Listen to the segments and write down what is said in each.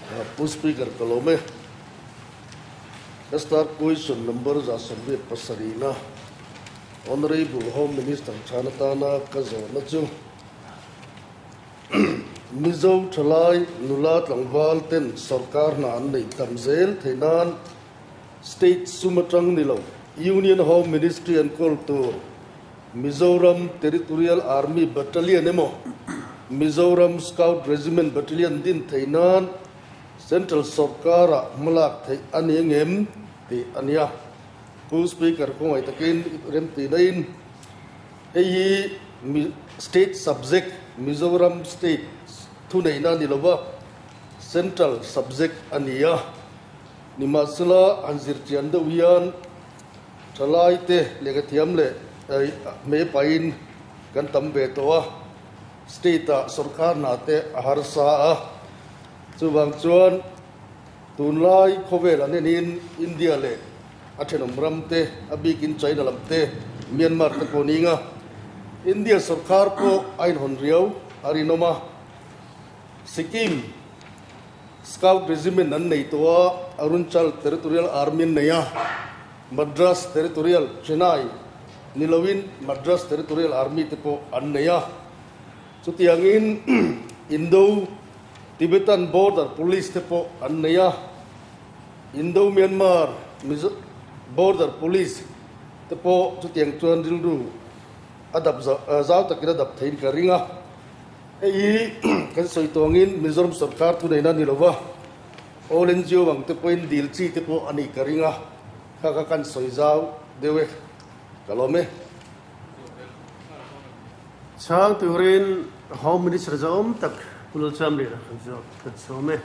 Pu Speaker ka lawm e. Ka star question number 187 na Honourable Home Minister chhan atana ka zawhna chu Mizo thalai nula tlangval ten sorkar hna an neih tam zel theih nan State sum atang ni lo Union Home Ministry an kawl tur Mizoram Territorial Army Battalion emaw Mizoram Scout Regiment Battalion din theih nan Central sorkar-ah hmalak theih a ni angem tih a nia. Pu Speaker khawngaih takin remtihna in hei hi State subject Mizoram State thuneihna a ni lova Central subject a ni a. Nimahsela han zirchian deuh hian Thalaite lehkhathiam leh hmei pahin kan tam ve tawh a, state-ah sorkar hna te a harsa a. Chuvang chuan tunlai khawvel an enin India leh a thenawm ram te, a bikin China lam te, Myanmar te pawh ning a. India sorkar pawh a inhawn riau a rinawm a. Sikkim Scout Regiment an nei tawh a, Arunchal Territorial Army an nei a, Madras Territorial, Chennai, ni loin Madras Territorial Army te pawh an nei a. Chutiangin Indo Tibetan Border Police te pawh an nei a, Indo Myanmar Border Police te pawh chutiang chuan rilru a dap zau takin a dap theiin ka ring a. Hei hi kan sawi tawngin Mizoram sorkar thuneihna a ni lova, All NGO ang te pawhin dil chi te pawh a nih ka ring a, kha kha kan sawi zau deuh e, ka lawm e. Chhang turin Home Minister zawm tak Pu Lalchamliana kan zawt kan sawm e.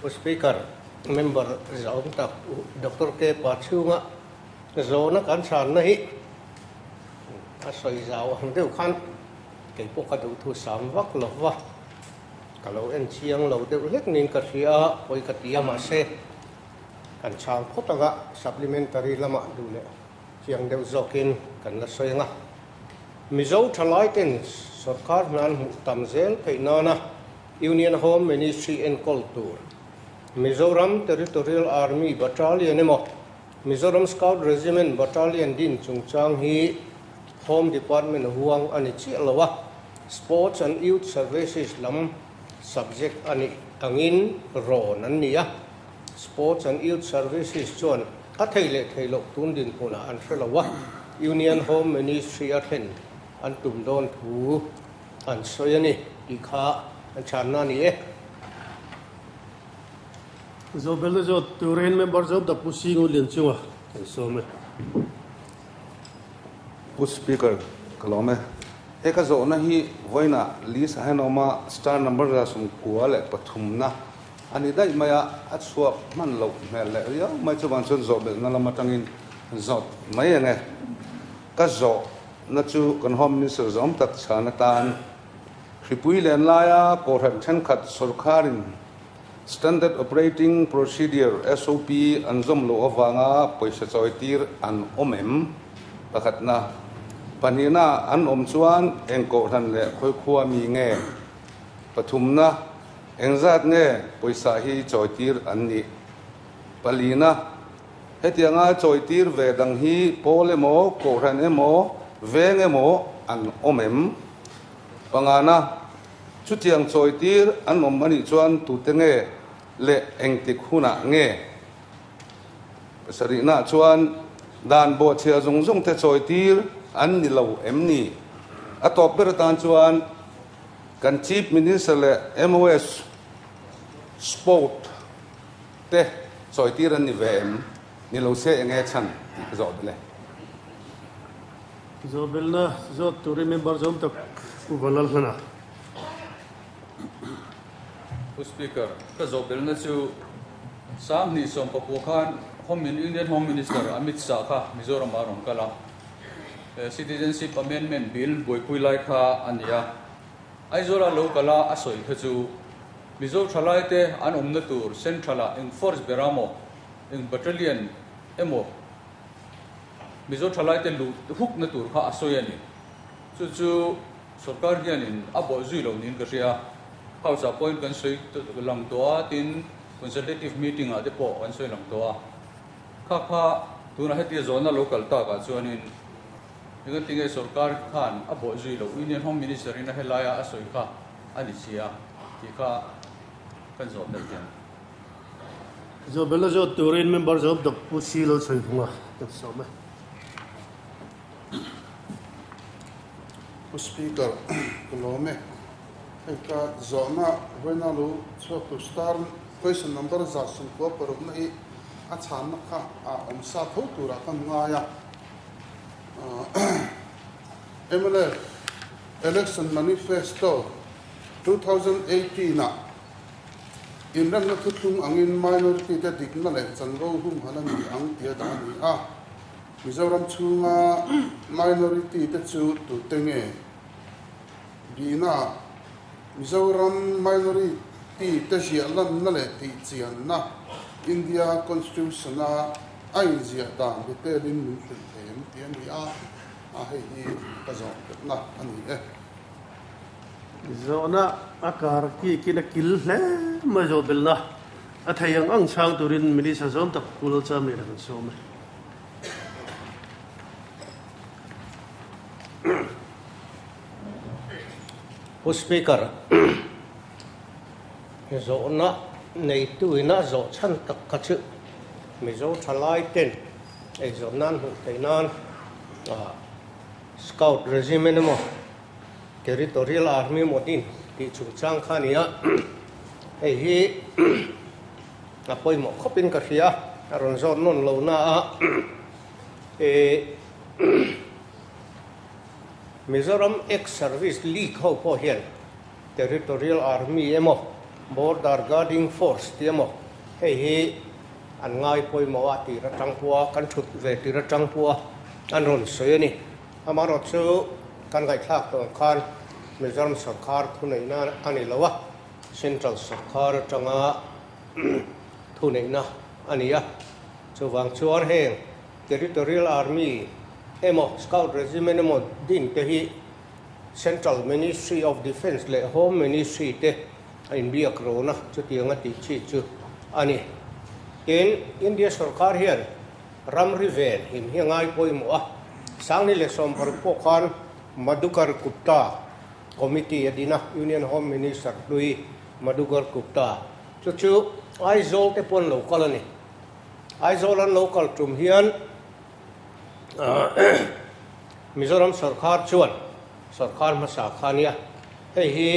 Pu Speaker, member zawm tak Doctor K Pachhunga zawhna kan chhanna hi A sawi zau ang deuh khan kei pawh ka duh thu sam vak lo va, ka lo en chiang lo deuh hlek niin ka hria a, pawi ka ti a, mahse kan chhang phawt anga supplementary lamah duh leh chiang deuh zawkin kan la sawi ang a. Mizo thalai ten sorkar hna an hmuh tam zel theih nana Union Home Ministry enkawl tur Mizoram Territorial Army Battalion emaw Mizoram Scout Regiment Battalion din chungchang hi Home Department huang a ni chiah lo a, Sports and Youth Services lam subject a nih angin rawn an ni a. Sports and Youth Services chuan a thei leh thei loh tun dinhmunah an hre lo a, Union Home Ministry a thlen an tum dawn thu an sawi a ni tih kha an chhanna a ni e. Zobelna zawt turin member zawm tak Pu Singu Lianchunga kan sawm e. Pu Speaker, ka lawm e. He ka zawhna hi vawiinah list ah hian a awm a, star number 93 na a ni daih mai a, a chhuak hman loh hmel leh riau mai chuvang chuan zawhbelhna lam atangin zawt mai ang e. Ka zawhna chu kan Home Minister zawm tak chhan atan hripui len laia Kohhran thenkhat sawrkharin Standard Operating Procedure, SOP, an zawm loh avanga pawisa chawitir an awm em? Pakhatna. Pahnihna, an awm chuan eng kohhran leh khawikhua mi nge? Pathumna, engzat nge pawisa hi chawitir an nih? Palina, hetianga chawitir ve dang hi pawl emaw, kohhran emaw, veng emaw an awm em? Pangana, Chutiang chawitir an awm a nih chuan tute nge leh engtik hunah nge? Pasarihnaah chuan dan bawhchhia zawng zawng te chawitir an ni lo em ni? A tawp ber atan chuan kan Chief Minister leh MOS Sport te chawitir an ni ve em? Ni lo se enge chhan tih ka zawh belh e. Zawhbelna zawt turin member zawm tak Pu Vanlalhlana. Pu Speaker, ka zawhbelna chu Sanghnih sawmpakua khan Home Union Home Minister Amit Shah kha Mizoram ah a rawn kal a, Citizenship Amendment Bill buaipui lai kha a ni a. Aizawl a lo kal a, a sawi kha chu Mizo thalaite an awmna tur Central ah eng force ber a maw, eng battalion emaw, Mizo thalaite luh hukna tur kha a sawi a ni. Chu chu sorkar hianin a bawh zui lo niin ka hria. House ah pawhin kan sawi lang tawh a, tin consultative meeting ah te pawh kan sawi lang tawh a. Kha kha tunah hetia zawhna lo kal takah chuanin engatinge sorkar khan a bawh zui loh Union Home Minister in a helaia a sawi kha a ni sia tih kha kan zawh belh hian. Zawh belhna zawt turin member zawm tak Pu Si lo chhawi thung a, kan sawm e. Pu Speaker, ka lawm e. Hei ka zawhna vawiina lo chhuak tur star question number 166 na hi a chhanna kha a awm sa tho turah ka ngai a. Mnf Election Manifesto 2018 ah inremna thuthlung angin minority te dikna leh chanvo humhalh a ni ang tia dah a ni a. Mizoram chhunga minority te chu tute nge? Bihna, Mizoram minority te ziah lanna leh tihchianna India Constitution a a inziah dan detail in min hrilh thei em tih a ni a, a hei hi ka zawh belhna a ni e. Zawhna a kar kikin a kil hle mai zawh belhna a thei ang ang chhang turin Minister zawm tak Pu Lalchamliana kan sawm e. Pu Speaker, zawhna neitu ina zawh chhan tak kha chu Mizo thalai ten eizawn nan hmuh theih nan Scout Regiment emaw Territorial Army emaw din tih chungchang kha a ni a, hei hi a pawimawh khawpin ka hria a rawn zawt nawn lo na a e Mizoram Ex Service League ho pawh hian Territorial Army emaw Border Guarding Force tih emaw hei hi an ngai pawimawh a tir atang pawh a kan thut ve tir atang pawh a an rawn sawi a ni. Amaherawhchu kan ngaihthlak tawh ang khan Mizoram sorkar thuneihna a ni lo a, Central sorkar atanga thuneihna a ni a. Chuvang chuan heng Territorial Army emaw Scout Regiment emaw din te hi Central Ministry of Defence leh Home Ministry te a inbiak rawn a, chutiang a tih chi chu a ni. Tin, India sorkar hian ramri ven him hi a ngai pawimawh a, Sangni leh Sawmparuk pawh khan Madhukar Gupta Committee a din a, Union Home Minister hlui Madhukar Gupta chu chu Aizawl te pawh an lo kal a ni. Aizawl an lo kal tum hian Mizoram sorkar chuan sorkar hmasa kha nia hei hi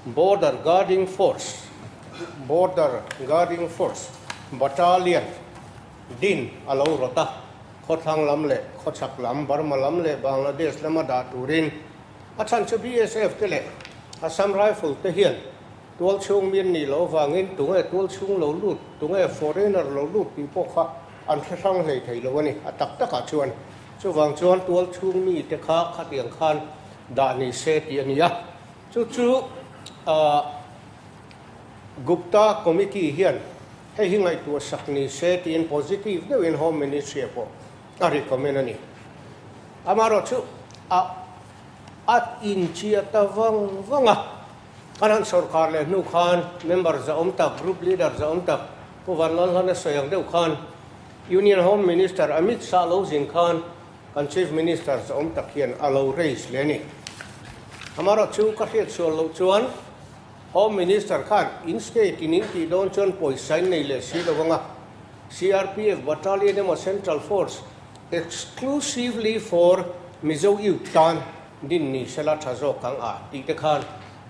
Border Guarding Force, Border Guarding Force Battalion din a lo rawt a, khawthlang lam leh khawchhak lam, Burma lam leh Bangladesh lama dah turin a chhan chu BSF te leh Assam Rifle te hian tual chhung min nih loh avangin tunge tual chhung lo lut, tunge foreigner lo lut tih pawh kha an hre hrang hlei thei lo a ni a tak takah chuan. Chuvang chuan tual chhung mite kha khatiang khan dah ni se tih a ni a. Chu chu Gupta Committee hian hei hi ngaihtuah sak ni se tiin positive deuhin Home Ministry-a pawh a recommend a ni. Amaherawhchu a a inchia ta vang vang a, kan han sawrkar leh hnu khan member zahawm tak, group leader zahawm tak Pu Vanlalhlana sawi ang deuh khan Union Home Minister Amit Shah lo zin khan Kan Chief Minister zawm tak hian a lo raise leh a ni. Amaherawhchu ka hriat sual loh chuan Home Minister khan in state in in tih dawn chuan pawisa in nei leh si lo anga CRPF Battalion emaw Central Force exclusively for Mizo youth tan din ni sela tha zawk ang a tih te khan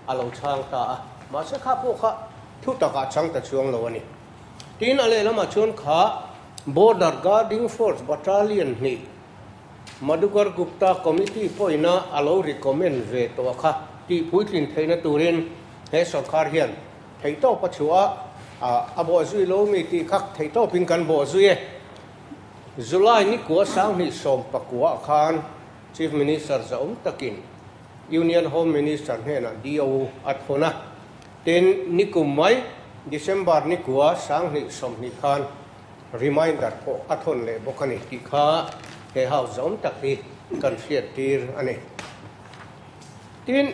a lo chhang ta a. Mahse kha pawh kha thu takah chang ta chuang lo a ni. Tin a lehlamah chuan kha Border Guarding Force Battalion hnih Madhukar Gupta Committee pawhina a lo recommend ve tawh a kha tih puitlin theihna turin he sorkar hian theihtawp a chhuah a, a bawhzui lo mi tih kha theihtawpin kan bawhzui e. July nikua 2019 ah khan Chief Minister zahawm takin Union Home Minister hnenah DO a thawn a. Tin, nikum mai, December nikua 2020 khan reminder pawh a thawn leh bawk a ni tih kha he house zawm tak hi kan hriat tir a ni. Tin,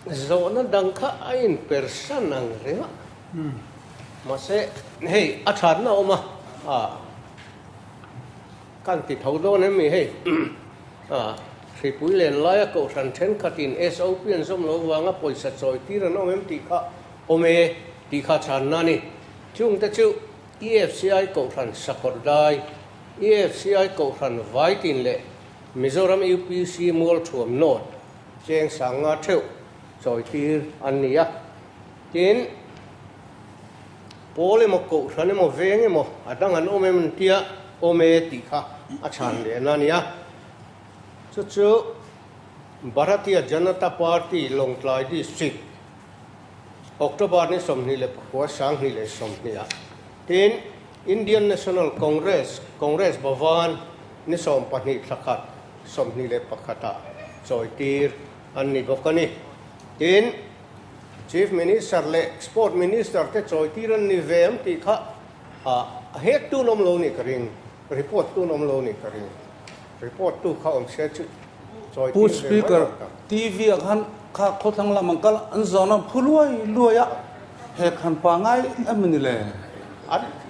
Zawhna dang kha a inpersan ang reng a, mahse hei a thatna a awm a, ah kan ti tho dawn em ni hei, ah hripui len laia kohhran thenkhatin SOP an zawm lo vanga pawisa chawi tir an awm em tih kha awm e tih kha chhanna a ni. Chungte chu EFCI kohhran sakawr dai, EFCI kohhran Vaitin leh Mizoram UPC Mualthuam North cheng sanga theuh chawitir an ni a. Tin, pawl emaw kohhran emaw veng emaw a dang an awm em an tia awm e tih kha a chhan lehna a ni a. Chu chu Bharatiya Janata Party Lawngtlai District October ni 24 2020 ah tin Indian National Congress Congress Bhavan ni 20 thla khat 21 ah chawitir an ni bawk a ni. Tin, Chief Minister leh Sport Minister te chawitir an ni ve ang tih kha a hek tun awm lo nih ka ring, report tun awm lo nih ka ring. Report tu kha awm se chu chawitir Pu ve mai Speaker, ang tak. TV ah khan kha khawthlang lam ang kal an zawn a phu luai luai a, he khan pa ngai em ni le?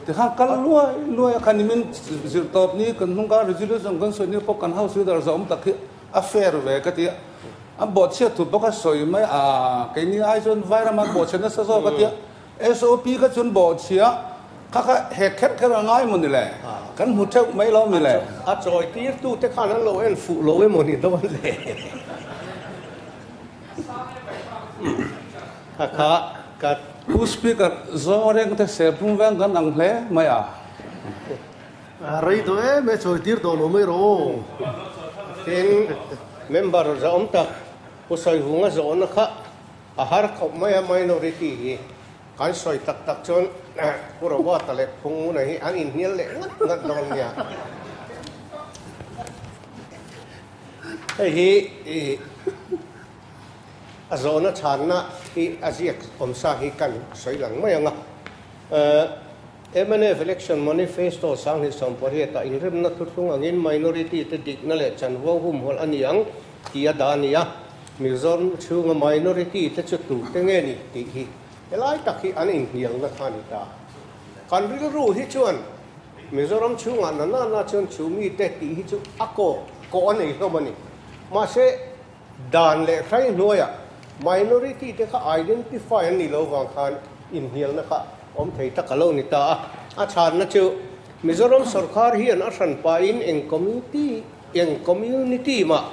Tikhan kal luai luai a, khan nimin zirtawp ni kan hnung kha resolution kan sawi ni pawh kan house leader zawm tak hi a fair ve ka ti a, an bawhchhiat thu bawk a sawi mai a, keini ai chuan Vairama an bawhchhiat nasa zawk a ti a, SOP kha chuan bawhchhia kha kha he kher kher a ngai maw ni le, kan hmu theuh mai lo mi le. A chawi tir tu te khan an lo en fuh lo emaw ni dawn le. Kha kha ka. Pu Speaker, zawng reng te serphung veng kan ang hle mai a. Rei tawh em e, chawi tir tawh lo mai rawh aw. Tin, member zahawm tak Pu Sawivunga zawhna kha a har khawp mai a, minority hi kan sawi tak tak chuan Pu Robert-a leh Pu Nguna hi an inhnial leh ngat ngat dawn nia. Hei hi a zawhna chhanna hi a ziak awmsa hi kan sawi lang mai ang a. Mnf Election Manifesto 2018 ah inremna thuthlung angin minority te dikna leh chanvo humhawlh a ni ang tih a dah a ni a, Mizoram chhunga minority te chu tute nge ni tih hi helai tak hi an inhnialna kha a ni ta. Kan rilru hi chuan Mizoram chhungah na na na chuan chu mite tih hi chu a kawh kawh a nei hlawm a ni. Mahse, dan leh hrai hnuaiah minority te kha identify an nih loh vang khan inhnialna kha awm thei tak a lo ni ta a. A chhanna chu Mizoram sorkar hian a hran pahin eng community eng community mah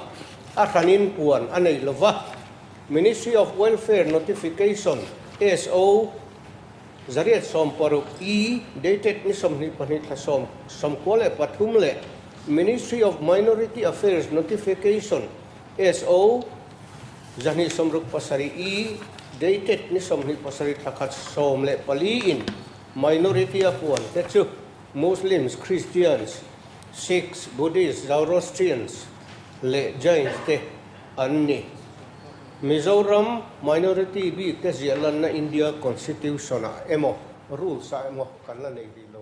a hranin puan a nei lova. Ministry of Welfare Notification SO 160 E dated ni 22 thla sawm 93 leh Ministry of Minority Affairs Notification SO 267 E dated ni 27 thla khat 14 in minority a puan te chu Muslims, Christians, Sikhs, Buddhists, Zoroastrians leh Jains te an ni. Mizoram minority bik te ziah lanna India Constitution ah emaw rules ah emaw kan la nei rih lo.